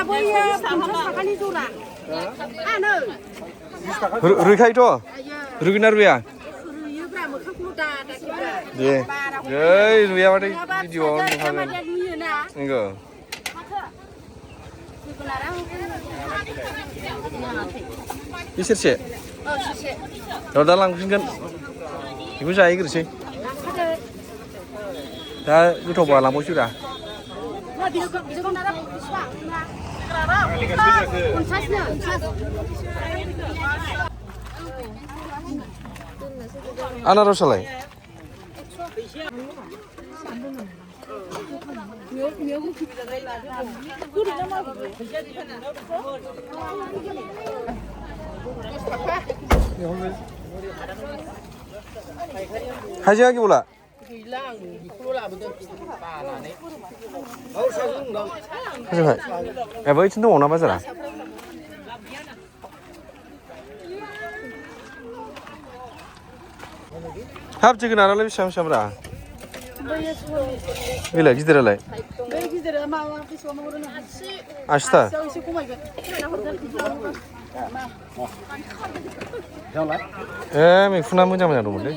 लाबोयो 50 थाखानि जरा आनो रुइखायोथ' रुइगोन ना रुइया रुयोब्रा मोखांखौ दादाखिब्रा दे ओइ रुइयाबाथाय भिडिअ'आव नुखागोन रुयोना नंगौ बे सेरसे औ दा लांफिनगोन बेखौ जाहैग्रोसै दा गोथावबा लांबावसै रा आनारसालाय हाइजेंआ गेवला गैला आं बेखौल' लाबोदों बानानै हाइजेंहाय ए बैथिं दङ ना बाजारा हाब जोगोनारालाय बेसेबां बेसेबांब्रा बेलाय गिदिरालाय बै गिदिरा माबा बेसेबां हरो 80 एसे खमायगोन ए मैखुना मोजां मोजां दंमोनलै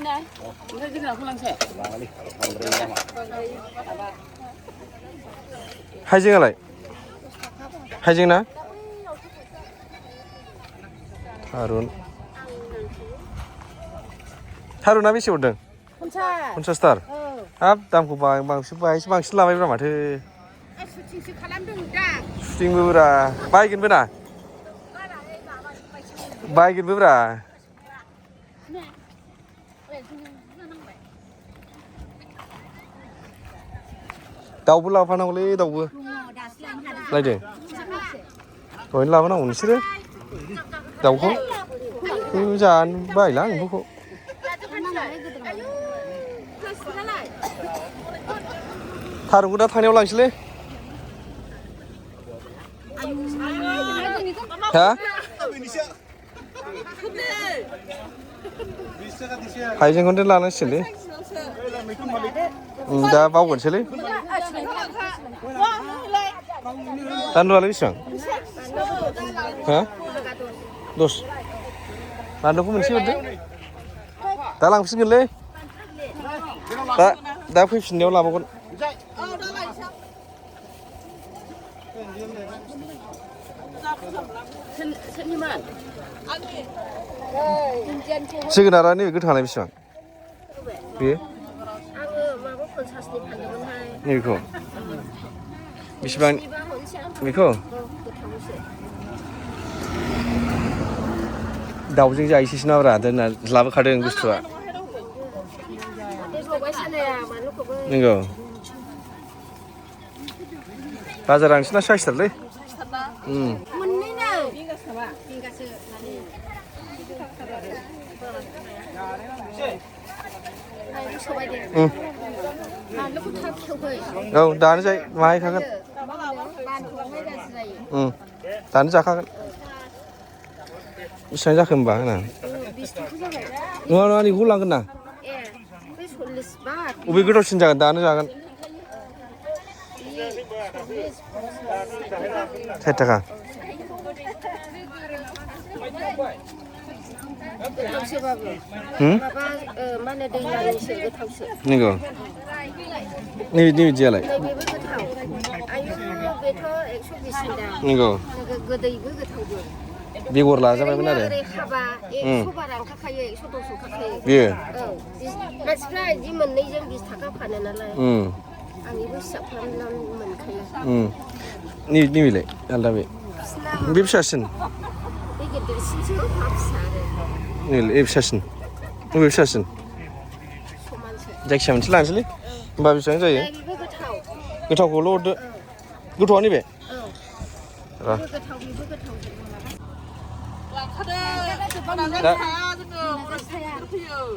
हाइजेंआलाय हाइजें ना थारुना बेसे हरदों 50 थार हाब दामखौ बांसिन लाबायब्रा माथो सुटिंसो खालामदों दा सुटिंबो ब्रा बायगोनबो ना बायगोनबो ब्रा दाउबो लाफानांगौलै दाउबो लायदों दहायनो लाबोनांगौ नोंसोरो दाउखौ जानो बायला आं बेखौ थारुनखौ दा थांनायाव लांसैलै हा हाइजेंखौनो लानांसिगोनलै दा बावगोनसैलै बानलुआलाय बेसेबां हा 10 बानलुखौ मोनसे हरदो दा लांफिनगोनलै दा फैफिननायाव लाबावगोन जोगोनारा नैबे गोथाङालाय बेसेबां बेयो नैबेखौ बेसेबां बेखौ दाउजों जाहैसैसो नाब्रा दोनना लाबोखादों बुस्थुआ नंगौ बाजारा नोंसिना साइसथारलै औ दानो जायो माहायखागोन दानो जाखागोन बेसेबां जाखो होमबा आंना नङा नङा बेखौ लांगोन ना बबे गोथावसिन जागोन दानो जागोन 60 थाखा नंगौ नैबिदियालाय नंगौ बेगर लाजाबायमोन आरो बेयो मानसिफ्रा बिदि मोननैजों 20 थाखा फानो नालाय आंनिबो हिसाब खालामनानै मोनखायो नैबेलाय आलदा बे फिसासिन बे गिदिरसिनसो मा फिसा आरो ए फिसासिन बबे फिसासिन जायखिया मोनसे लानोसैलै होमबा बेसेबां जायो गोथावखौल' हरदो गोथावआ नैबे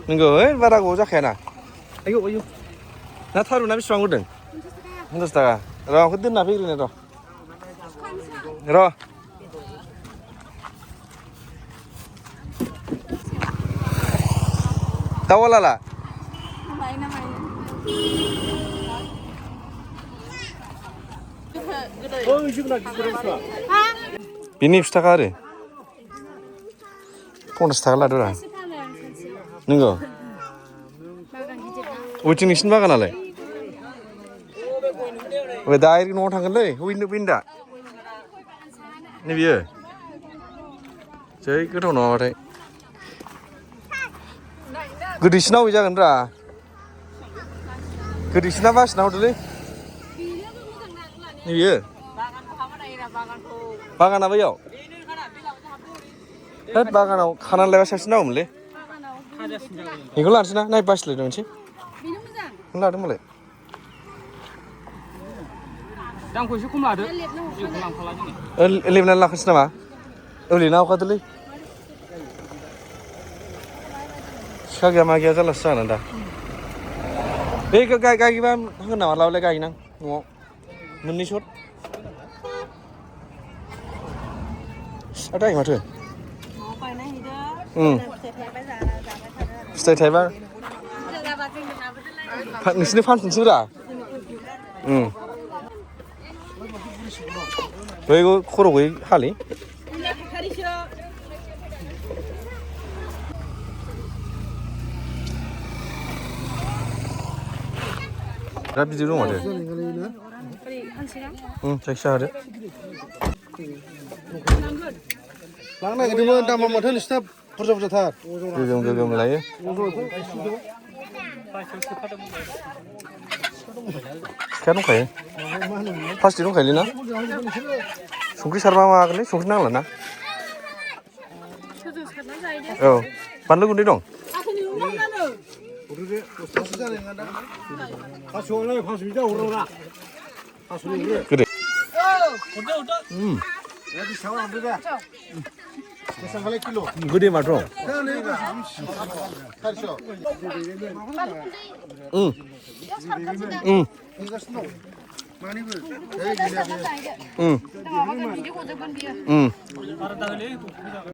नंगौ ओइ बारा गोबाव जाखायाना आयौ आयौ ना थारुना बेसेबां होदों 50 थाखा र' आंखौ दोनना फैग्रोनो र' दाउआलाला बिनि 20 थाखा आरो 50 थाखा लादोरा नंगौ अबेथिं नोंसिनि बागानालाय ओमफ्राय डाइरेक्ट न'आव थांगोनलै उइन्ड' दा नै बियो जै गोथाव नङाबाथाय गोदैसिना अबे जागोन रा गोदैसिना बासिना हरदोलै नै बियो बागाना बैयाव होद बागानाव खानानै लायबा साबसिन जागौमोनलै बेखौ लानोसै ना नाय बासिलायदों मोनसे बेखौनो लादों होनबालाय दामखौ एसे खम लादो लेबनानै लाखानोसै नामा लेबना हरखादोलै सिखा गैया मा गैया जारलासो जागोन दा बे गायबा होगोन नामा लाबोलाय गायनां न'आव मोननै सट जायो माथो फिथाइ थाइबा नोंसिनो फानफिनसै रा बैखौ खर' गैयै हालै दा बिदि दं माथो जायखिया हादो लांनो नागिरदोंमोन दामा माथो नोंसिना बुरजा बुरजाथार गोगोम लायो सिखाया दंखायो प्लास्टिक दंखायोलै ना संख्रि सारबा मागोनलै संख्रि नांला ना औ बानलु गुन्दै दं गोदै माथो